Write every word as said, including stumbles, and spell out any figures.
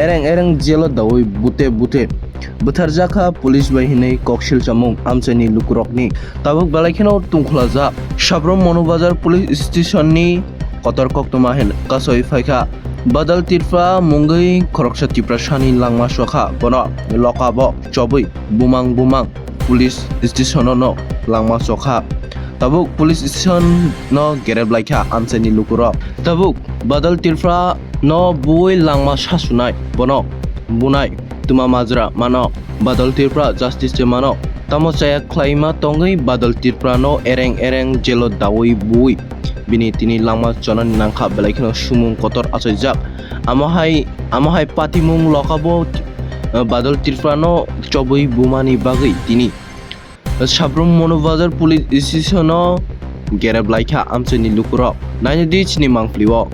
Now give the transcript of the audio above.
ereng ereng jelo dawi bute bute bwtharjakha police bai hinwi koksil chamung amchaini lukurokni. Tabuk belai kheno tungkhulajak Sabrum Monobazar police station ni kotor koktwma hin kasoi phaikha. Badal Tripura mungwi khoroksa Tiprasani langma sokha, bono lokabo chobwi bumang bumang police station no langma sokha. Tabuk police station no gerep laikha amchaini lukurok. Tabuk Badal Tripura no buwi langma sasunai, bono bunai tuma majra mano. Badal Tripura justice se mano. Tamo chaya khlaima tongwi Badal Tripura no ereng ereng jelo dawi buwi bini tini langma chonani nangkha, belai kheno sumung kotor achaijak. Amo hai, amo hai patimung lokabo, eh, Badal Tripura no chobwi bumani bagwi tini Sabrum Monobazar police station no gerep laikha amchaini lukurok. Nainadi chini mangpili o.